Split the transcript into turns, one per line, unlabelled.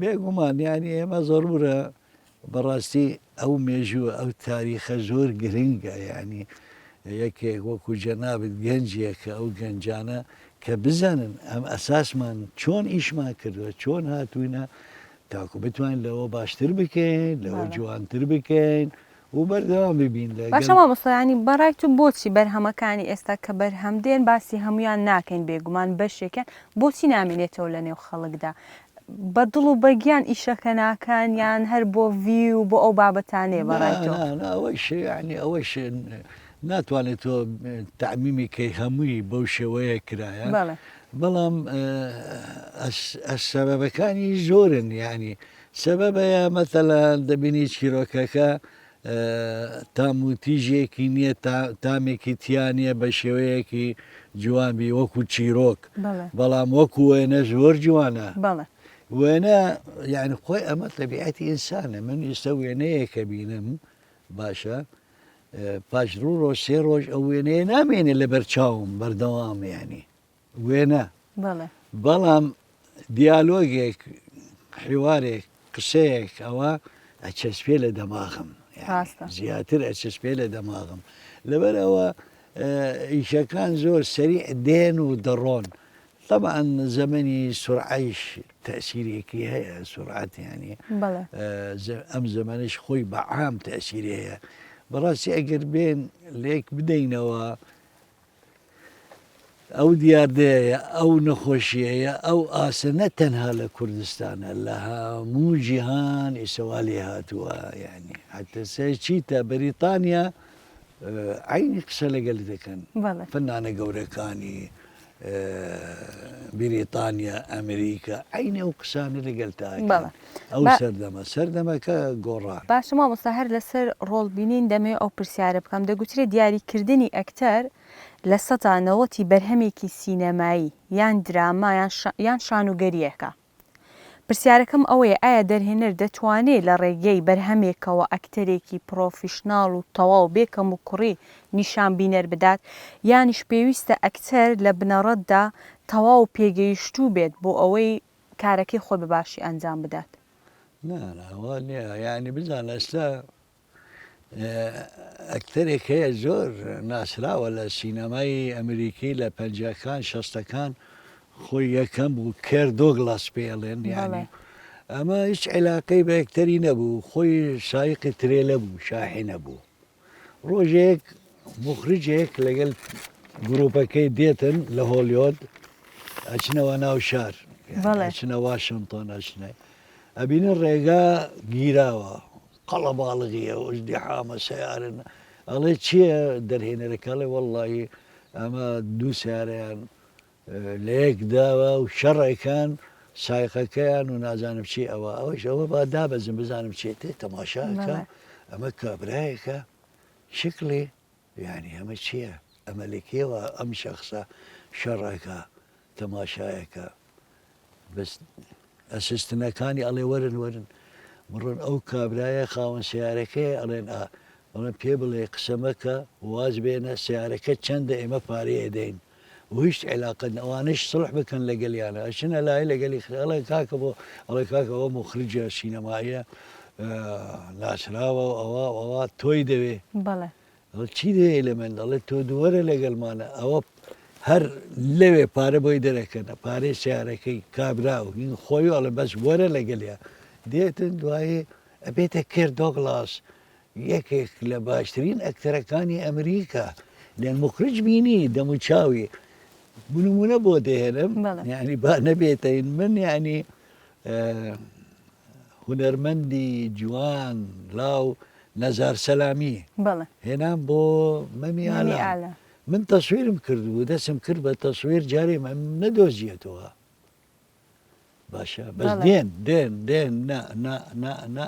بێگومان یانی ئێمە زەرورە بەڕاستی ئەو مێژوو ئەو تاریخە زۆر گرنگە یانی یەکێک وەکو جەنابت گەنجێکە ئەو گەنجانە کە بزانن ئەم ئەساسمان چۆن ئیشمان کردووە چۆن هاتوینە تاکو بتوانین لەوە باشتر بکەین لەوە جوانتر بکەین و بەردەوام ببین لەگەڵ.
باشە مامۆستا یانی بەڕای تو بۆچی بەرهەمەکانی ئێستا کە بەرهەم دێن باسی هەموویان ناکەین بێگومان بەشێکیان بۆچی نامێنێتەوە لە نێو خەڵکدا بە دڵ و بە گیان ئیشەکە ناکەن یان هەر بۆ ڤیو بۆ ئەو بابەتانەیە بەڕای تۆ؟
نا نا ئەوەش یانی ئەوەش ناتوانێت تۆ تەعمیمی کەی هەمووی بەو شێوەیە کرایە بەڵام سەبەبەکانی زۆرن یانی سەبەبەیە مەتەلەن دەبینی چیرۆکەکە تام و تیژێکی نییە تامێکی تیا نییە بە شێوەیەکی جوان بی وەکو چیرۆک بەڵام وەکو وێنە زۆر جوانە وێنە یعنی خۆی ئەمە تەبیعەتی ئینسانە من ئیستا وێنەیەکە بینم باشە پاش ڕوو ڕۆژ سێ ڕۆژ ئەو وێنەیە نامێنێ لەبەر چاوم بەردەوام یعنی وێنە بەڵام دیالۆگێک حیوارێک قسەیەک ئەوە ئەچەسپێ لە دەماغم زیاتر ئەچەسپێ لە دەماغم لەبەر ئەوە ئیشەکان زۆر سەریع دێن و دەڕۆن طبعا زەمەنی سرعەیش تەسیرێکی هەیە سرعەت ینی ئەم زەمەنش خۆی بە عام تەسیری هەیە بەڕاستی ئەگەر بێن لێک بدەینەوە ئەو دیاردەیە، ئەو نەخۆشیەیە، ئەو ئاستە نە تەنها لە کوردستانە لە هەموو جیهان ئیسەوا لێ هاتووە یعنی حتە چیتە بەریتانیا عینی قسە لەگەل دەکەن فەنانە گەورەکانی بریتانیا ئەمریکا عینی ئەو قسانە لەگەل تا ئەو سەردەمە سەردەمەکە گۆڕا.
باشە مامۆستا هەر لەسەر ڕۆڵ بینین دەمەوێ ئەو پرسیارە بکەم دەگوترێ دیاریکردنی ئەکتەر لە سەتا نەوەتی بەرهەمێکی سینەمایی یان دراما یان شانوگەرییەکە پرسیارەکەم ئەوەیە ئایا دەرهێنەر دەتوانێ لە ڕێگەی بەرهەمێکەوە ئەکتەرێکی پڕۆفیشناڵ و تەواو بێ کەموکوڕی نیشان بینەر بدات یانیش پێویستە ئەکتەر لە بنەڕەتدا تەواو پێگەیشتوو بێت بۆ ئەوەی کارەکەی خۆی بە باشی ئەنجام بدات.
نا نا وا نییە یانی بزانە ئێستا ئەکتەرێک هەیە زۆر ناسراوە لە سینەمای ئەمریکی لە پەنجاکان شەستەکان خۆی یەکەم بوو کێر دۆگلاس پێڵێن یانی ئەمە هیچ عیلاقەی بە ئەکتەری نەبوو خۆی سایقی ترێلە بوو شاحینە بوو ڕۆژێک موخرجێک لەگەل گروپەکەی دێتن لە هۆلیۆد ئەچنەوە ناو شار ئەچنە واشنتۆن ئەچنە ئەبینن ڕێگا گیراوە قەڵەباڵغیە و ئزدیحامە سەیارن ئەڵێ چییە دەرهێنەرەکە ئەڵێ وەڵڵاهی ئەمە دوو سیارەیان لە یەک داوە و شەڕێکان سایقەکەیان و نازانم چی ئەوە ئەوەش ئەوە با دابەزم بزانم چێ تێ تەماشاکە ئەمە کابرایەکە شکڵی یعنی ئەمە چییە ئەمە لە کێوە ئەم شخصە شەڕەکە تەماشایەکە بەس ئەسیستنەکانی ئەڵێ وەرن وەرن بڕۆن ئەو کابرایە خاوەن سیارەکەی ئەڵێن ئا بەڵێن پێ بڵێ قسە مەکە واز بێنە سیارەکە چەندە ئێمە پارەی ئەدەین و هیچ عیلاقەت ئەوانەش سڵح بکەن لەگەلیانە ئەچنە لای لەگەلی ئەڵێ کاکە بۆ ئەڵێ کاکە ئەوە موخرجە سینەماییە ناسراوە و ئەوە ئەوە تۆی دەوێ
بەڵێ
ئەڵێ چی دەوێ لە من ئەڵێ تۆ دووەرە لەگەڵمانە ئەوە هەر لەوێ پارە بۆی دەرەکەنە پارەی سیارەکەی کابرا و هین خۆی ئەڵێ بەس وەرە لەگەلیا دێتن دوایی ئەبێتە کێر دۆگلاس یەکێک لە باشترین ئەکتەرەکانی ئەمریکا لێن مخرج بینی دەموچاوی نمونە بۆ دەهێنم یعنی با نەبێتەین من یعنی هونەرمەندی جوان لاو نەزار سەلامی هێنام بۆ مەمی ئالە من تەسویرم کرد و دەسم کرد بە تەسویر جارێ مەم نەدۆزیەتەوە باشە بەس دێن دێن دێن نا نا نا نا.